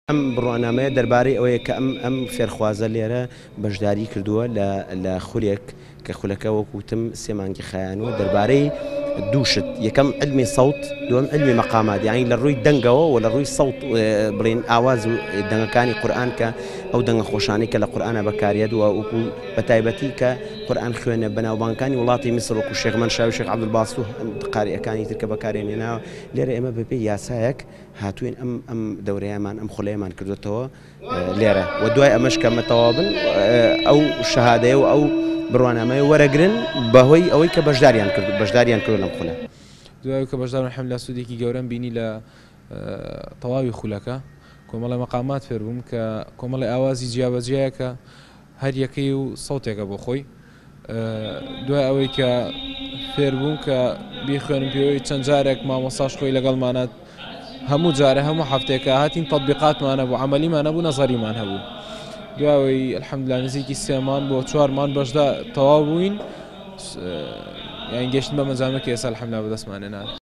ئەم بڕوانامەیە دەربارەی ئەوەیە کە ئەم ئەم فێرخوازە لێرە بەشداری کردووە لە لە خولێک کە خولەکە وەکو وتم سێ مانگی خایانووە دەربارەی دوو شت یەکەم علمی سەوت دووەم علمی مەقامات یعنی لە ڕووی دەنگەوە و لە ڕووی سەوت بڵێن ئاواز و دەنگەکانی قورئان کە ئەو دەنگە خۆشانەی کە لە قورئانە بەکاریەت و وەکو بە تایبەتی کە قورئان خوێنە بەناوبانگەکانی وڵاتی میسر وەکو شێخ مەنشاوی شێخ عەبدولباست و قاریئەکانی تر کە بەکاریان هێناوە لێرە ئێمە بەپێی یاسایەک هاتووین ئەم ئەم دەورەیەمان ئەم خولەیەمان کردوێتەوە لێرە و دوای ئەمەش کە مەتەوا بن ئەو شەهادەیە و ئەو بڕوانامەیە وەرەگرن بەهۆی ئەوەی کە بەشداریان کرد بەشداریان کرد لەم خولە. دوای کە بەشدار الحمدلله سوودێکی گەورەم بینی لە تەواوی خولەکە کۆمەڵی مەقامات فێر بووم کە کۆمەڵی ئاوازی جیابەجیایە کە هەر یەکەی و سەوتێکە بۆ خۆی دوای ئەوەی کە فێر بووم کە بیخوێنم پێوەی چەند جارێک مامۆساش خۆی لەگەڵمانە هەموو جارە هەموو هەفتێکە هاتین تطبیقاتمان هەبوو عملیمان هەبوو نەزەریمان هەبوو دوای الحمدلله نزیکی سێمان بۆ چوارمان بەشدا تەواو بووین یان گەشتن بە مەجامەکە ئێستا الحمدلله بەدەستمان هێنا.